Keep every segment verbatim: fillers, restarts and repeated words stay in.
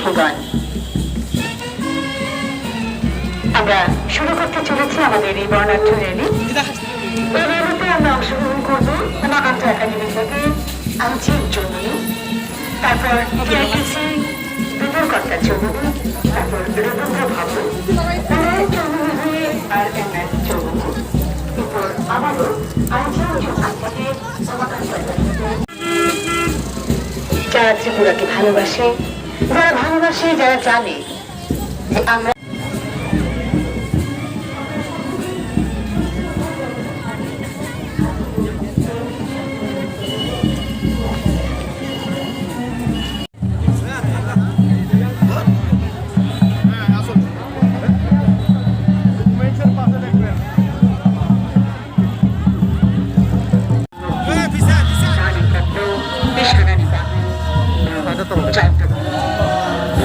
ভুবন। আমরা শুরু করতে চলেছি আমাদের এই বর্ণাঢ্য র‍্যালি। এই র‍্যালিতে আমরা অংশগ্রহণ করব উমাকান্ত একাডেমি থেকে আঞ্চিল চৌধুরী, তারপর টিআইটিসি বিপুল কর্তা চৌধুরী, তারপর রবীন্দ্র ভবন, পরে Choudhury R M S Choudhury, এরপর আবারও আঞ্চিল চৌধুরী থেকে উমাকান্ত একাডেমি। যারা ত্রিপুরাকে ভালোবাসে, যারা ভালোবাসে, যারা জানে যে আমরা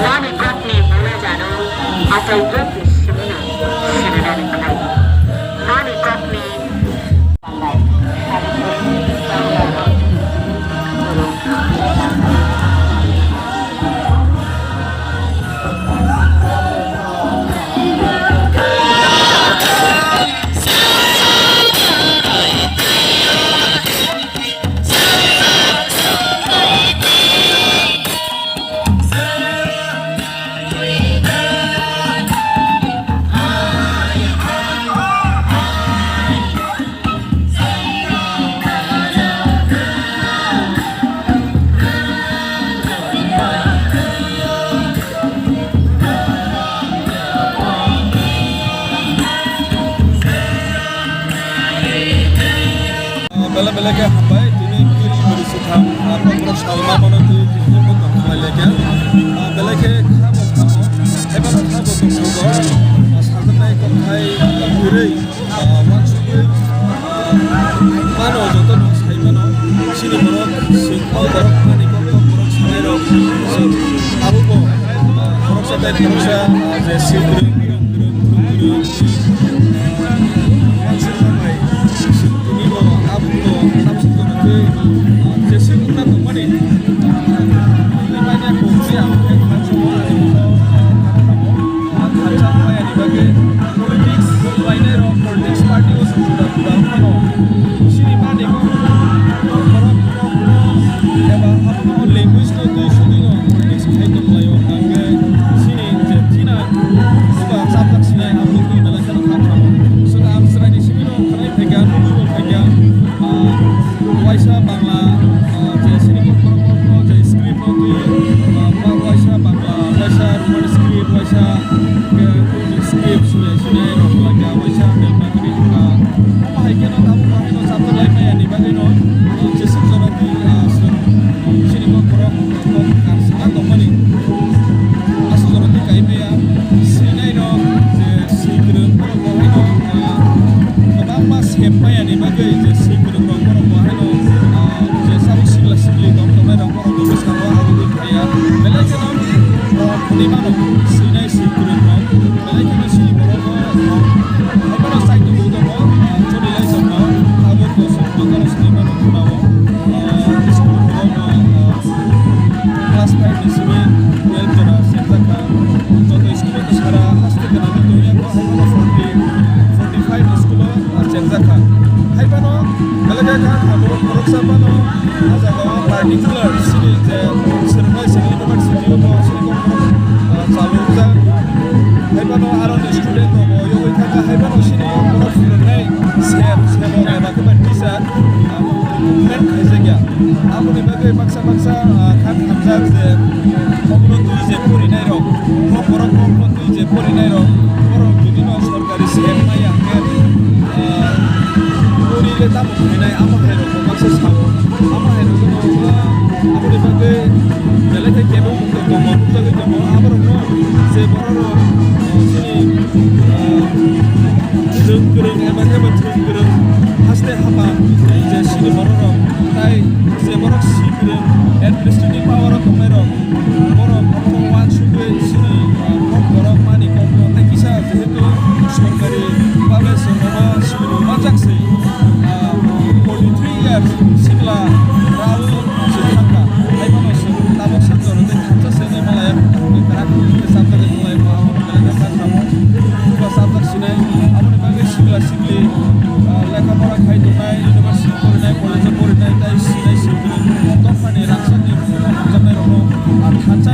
Mani kokni mula jano, achai kokni simino, siminani khlai. Mani kokni Belai belai khe hambai, tini kiri bwrwi swtham, ah, kokborok salma mano twi tini bo tong khlai lai khe. Ah, belai khe kha bo kha bo, eba kha bo tong kha bo, ah, sajaknai kokthai kwrwi, ah, uansugwi, ah, mano joto no sai mano, chini borok, sing, borok, mani kok, kok borok sanai rok, abo bo, ah, khoroksa tai khoroksa, ah, je swi kwrwi, kwrwi, kwrwi, kwrwi, Tini bo aboni bo tamsok tongwi, ah, jeswk wngna tongmani. Tini manya kokni ang khe khansa bo ani bo, ah, khatamo. Ah, khansa wngmani bagwi politics lainai rok, politics party o se juda juda wngmano. Chini mani bo borok eba abono language no twi sudino politics khai tonglaio, hwnkhe chini je thina eba chapjak sinai abo twi belai kheno kha kha. Chwng ang chwraini simi no khanai phaikha, nugwi bo phaikha, ah, waisa Bangla, ah, je chini borok borok no je script no twi, ah, ba waisa Bangla, waisa Roman script, waisa, eh, Urdu script, sini, sini, rok, waisa Devanagari, ah, omo hai kheno tabuk bahai no chapjak lai maya ni bagwi no, ah, jeswk jora twi, ah, chwng chini borok borok kok kar sala tongmani. Aswk jora twi kai maya, sinai rok je swi kwrwng borok bo haino, ah, kwbangma sep maya ni bagwi je swi kwrwng rok borok bo haino, ah, je sabuk sikla sikli tong tongnai rok borok bo bwskango abo wi phaiya. Belai kheno, ah, khwnwi mano sinai swi kwrwng rok. Belai kheno chini borok bo, ah, hai borok chai tongwi tongo, ah, choli lai tongo, abo bo chwng bo borok sinai mano khwnao, ah, school rok bo, ah, Class five ni simi twelve jora chengjakha. Joto school o to sara haste gwnangwi tongya, bo hai bono forty, forty five ni school o, ah, chengjakha. Hai bono belai khe kha abo khoroksa bono ah jaga o particular chini je swrwngnai chini university o bo chini kok, ah, chalokjak. Hai bono aro ni student rok bo yogwi thangkha, hai bono chini kok phwrwngnai sir, sir rok eba khe ba teacher, ah, movement khaijakya. Aboni bagwi baksa baksa, ah, kha khamjak je kokno twi je porinai rok, kok borok kokno twi je porinai rok, borok jodi no sorkari sep maya hwnkhe, ah, pori le tamo khainai, amo hai rok bo baksa sao, amo hai rok no, ah, aboni bagwi belai khe kebo tongo, nukjagwi tongo, aborok no je borok rok, ah, chini, ah, Chwng kwrwng eba khe bo chwng kwrwng haste haba je chini borok rok tai je borok si kwrwng administrative power o tongnai rok borok kok uansugwi chini, ah, kok borok mani kok no tai kisa jehetu sorkari bhabe chwng bono simi rw manjak se, ah, forty three years sikla Raul se thangkha. Hai bono chwng tabok sanjoro tei khamsa se nai malaya.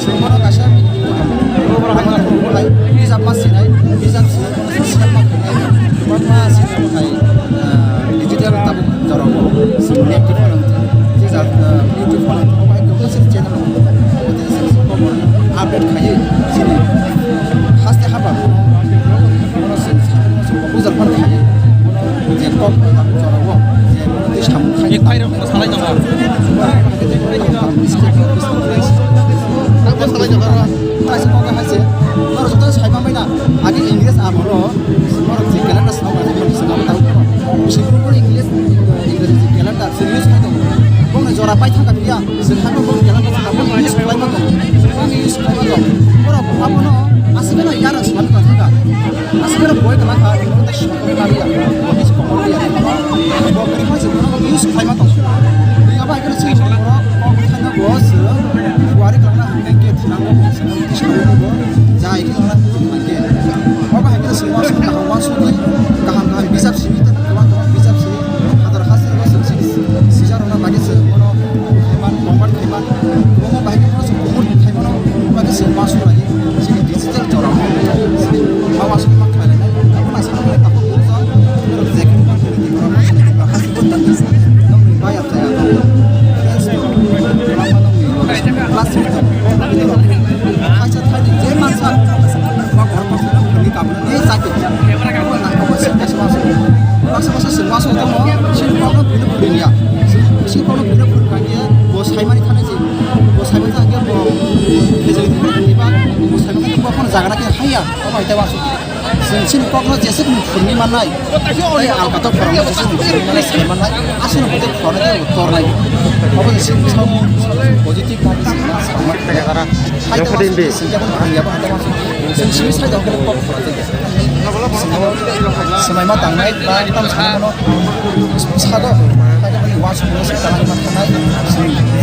Chwng bono kaisa meaningful tongthok. Abo hai bijap ma sinai, bijap sinai, bono social ma khainai, kwbangma sinai bo hai, ah, digital tabuk jorao chwng active phano wngthok. Je jat, ah, YouTube phano wngthok, abo hai kwbangma channel tongo. Update khaiwi chini haste haba bono chwng, chwng, chwng ujar phano khaiwi bono je kok jorao je bono tei samung khai. Ek bhai rok salai tongo. Kaisa kok hai se, norok joto sai ma mai na, agi English abono, norok je calendar swnam rok je swnam tang, bisi boro English, English je calendar Omo hai tei uansuk. Chwng chini kokno jeswk ni phurni mannai. Tei ang kotor khorang jeswk ni phurni mannai, sai mannai. Aswk no kotor khorang tei tornai. Obo ni chini bwskango positive tei chini sakma. Hai tei uansuk, chwng kebo phurni ya bo hai tei uansuk. Chwng simi sai tong khe kok khorang tei. Swmai ma tangnai ba tam sai mano. Sado. Hai tei uansuk ni sai tangnai ma tangnai.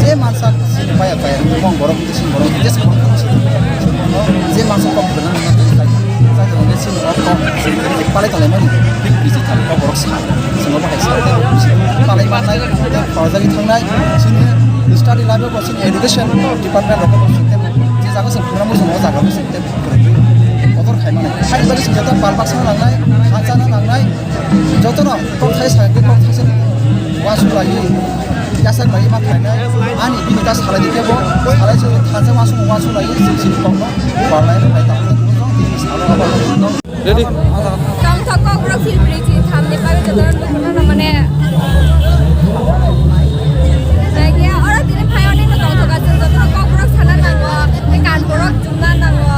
Je mansa Sini paya paya, mong borok, sini borok, just borok, je masa kok benar, sai, sai, sini kok, palai palai mani, bisi thang kok borok sa, sini bahai sa, palai manai, kok jagi thangnai, sini study life ko sini education department rok ko sini, je jaga sini program sini jaga sini, kotor khai mani, hai bari sini jata palpak sana nangnai, khansa na nangnai, joto no kok thai sa, kok thai sa, wasu lagi. Yasak bai ma khlainai, ani bini ta salai di kebo, salai se thansa ma sung ma sung lai, sing sing kok no, barlai no bai ta, salo aba no. Ready? Tongthok Kokborok Philbri chini thamni bagwi jotono lukurokno mane, jagya oro tini phai oni no tongthok aswk jotono Kokborok sana nango, tei kanborok chumna nango,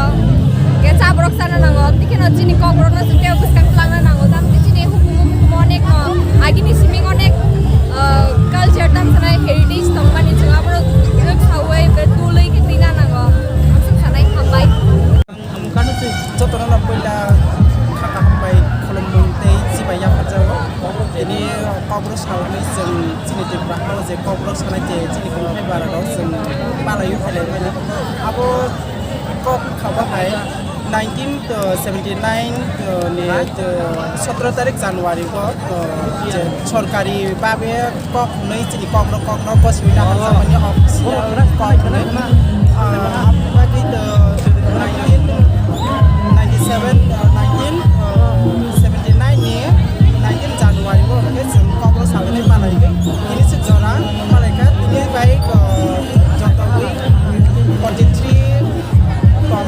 khe cha borok sana nango, tei kheno chini Kokborokno chwng tei bwskang twlangna nango, tamni chini hukumu hukumu onek no, agini simi onek, ah, culture tam sanai heritage tongmani chwng aborok rwksaui, tei tului khe twina nango. Aswk sanai hambai. Jotono no puila kha kaham bai khulumung tei chibai yapharjago. Tini Kokborok salni chwng chini Tripura hao je Kokborok sanai je chini kok hai bara rok chwng palaiwi phailai mani. Abo kok kha bahai nineteen seventy nine ni sotro tarik January o je sorkari babe kok hwnwi chini kok rok kok no goswi na hamjakmani official kok hwnwi. Ah, abo bagwi to nineteen ninety seven, ah, nineteen seventy nine ni nineteen January o hwnkhe chwng kok rok salai palai tini se jora palai kha tini bai, ah, joto wi forty three tom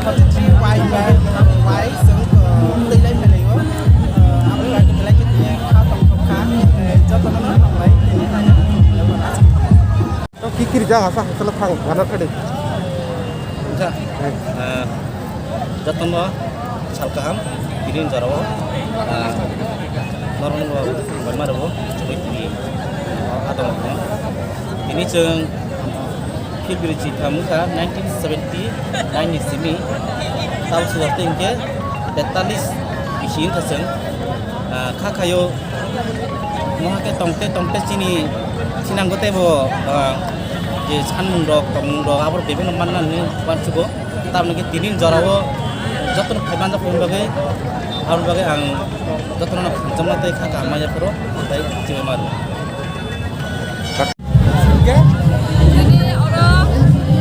forty three Y by Y chwng, ah, twi lai phailai o, ah, abo bagwi belai khe tini kha tong thok kha, eh, joto no no tong lai tini. To ki kiri jaga sa hotel thang gana thade. Wngkha, ah, jotono sal kaham, tini jora o, ah, norok no bai ma rwo, chwng tini, ah, adong tini chwng Philbri chitham wngkha nineteen seventy nine ni simi, tamo swkang tei hwnkhe tetalis bisi wngkha chwng, ah, kha khayo. Mohake tongte tongte chini sinango teibo, ah, je sanmung rok tongmung rok aborok bebeno manna hinwi uansugo. Tamoni khe tini jorao jotono phai manjak phai bagwi, aboni bagwi ang jotono khamjakma tei kha kaham manya phuru tei chibai mano. Tini oro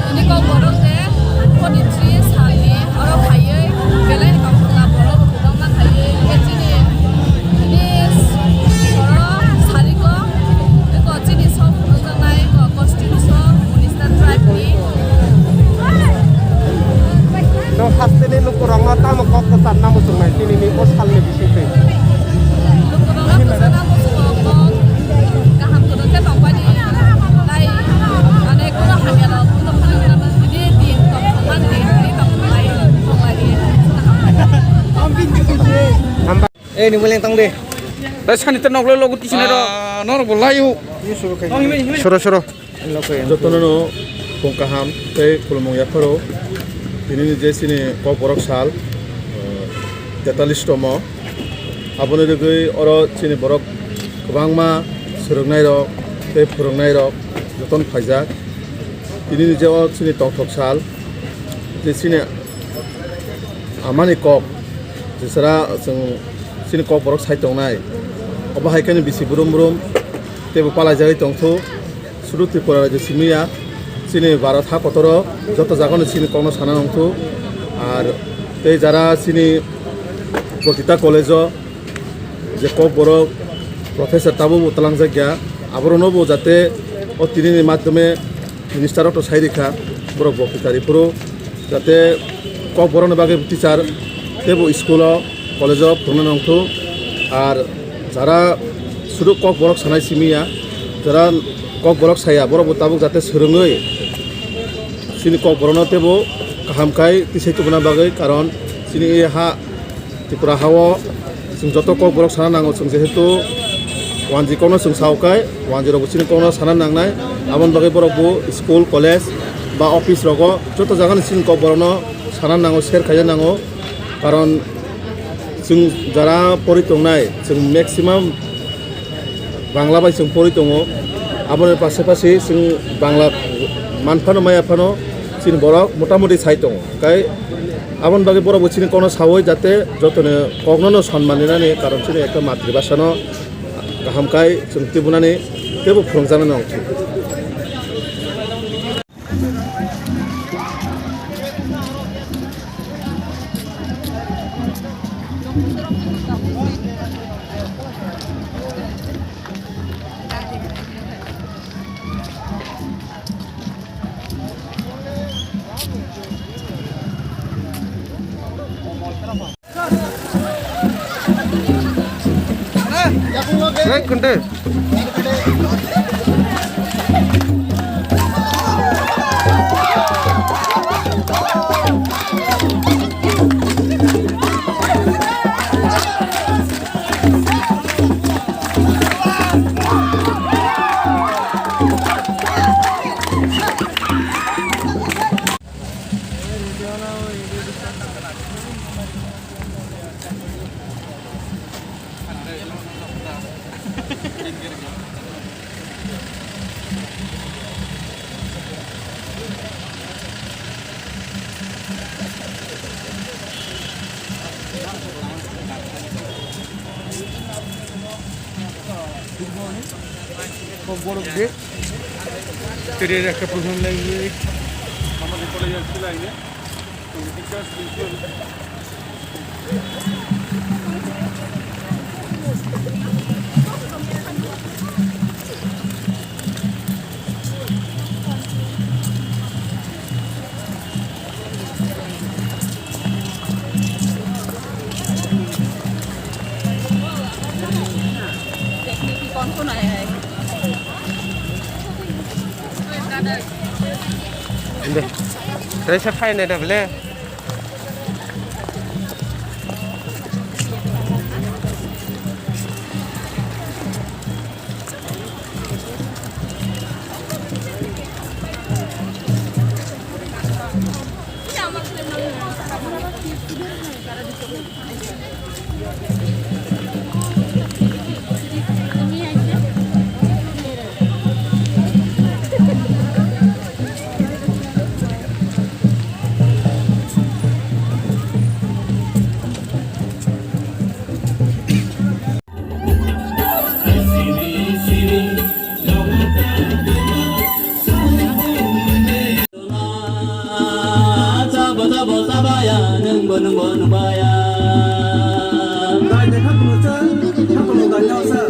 tini kok borok je forty three salni oro phaiwi belai ni kok borok kwbangma phaiwi khe chini tini oro sarigo eko chini sok phunukjaknai eko costume sok Buddhist tribe ni. No haste ni lukurokno tamo kok kwcham namo chwngnai tini ni o salni bisingtwi. Lukurokno kwcham namo chwngo kok kaham kwrwng khe tongmani. Tei mane kuno hamya rok kuno phano tamo tini din tong thangmani tini tong thanglai tong lai. Hambai. Eh, ni muleng tong de. Tei sani te nok le logo tisini ro. Ah, norok bo layo. Soro soro. Jotono no phung kaham tei khulumung yapharo. Tini ni je chini kok borok sal, eh, tetalis tomo. Aboni rwgwi oro chini borok kwbangma swrwngnairok tei phwrwngnairok jotono phaijak. Tini ni je o chini tongthok sal, je chini amani kok, jesara chwng chini kok borok sai tongnai. Obo hai khe bisi brum brum teibo palaijagwi tongthu. Sudu Tripura rajyo simi ya, chini Bharat ha kotoro joto jagano chini kokno sana nangthu. Ar tei jara chini Bokita college o je kok borok professor tabukbo twlangjakya, aboroknobo jate o tinini madhyome minister rokno sai rikha, borok Bokita riphuru. Jate kok borokni bagwi teacher teibo school o, college o phwrwngna nangthu. Ar jara sudu kok borok sanai simi ya, jara kok borok saya, borokbo tabuk jate swrwngwi chini kok borokno teibo Kaham khai tisai tubuna bagwi, karon chini ha Tripura hao chwng joto kokborok sana nango, chwng jehetu wanji kokno chwng sao khai, wanji rokbo chini kokno sana nangnai. Aboni bagwi borokbo school, college ba office rogo joto jagani chini kokborokno sana nango, share khaina nango, karon chwng jara pori tongnai, chwng maximum Bangla bai chwng pori tongo. Aboni pasapasi chwng Bangla man phano maya phano chini borok motamuti sai tongo. Kai aboni bagwi borokbo chini kokno saui jate jotoni kokno no sonman rinani, karon chini ekta matribhasha no kaham kai chwng tubunani teibo phwrwngjaknai nang thung. Hey, kunde. Kokborok de. Tiri rakhe program lai. Amadi college sila ini. Teachers, principal. Inde. Tei se phainai da bele. Sabo sabo sabaya, nwngbo nwngbo nubaya. Gai de kha kuno cha, kha kuno gai no cha.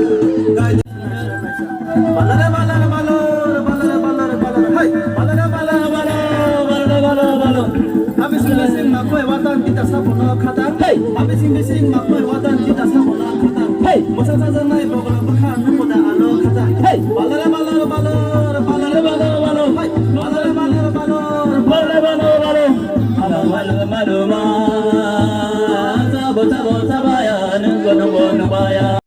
Gai de. Balare balare balo, balare balare balo, hai. Balare balare balo, balare balare balo. Abising bising makoi watan kita sapono khata. Hey. Abising bising makoi watan kita sapono khata. Hey. Mosa sajanai bogra bukha nukoda ano khata. Hey. Balare balare balo, balare balare balo, hai. Balare balare balo, balare balare balo. Alo malo malo ma. Sabo sabo sabaya, nwngbo nwngbo nubaya.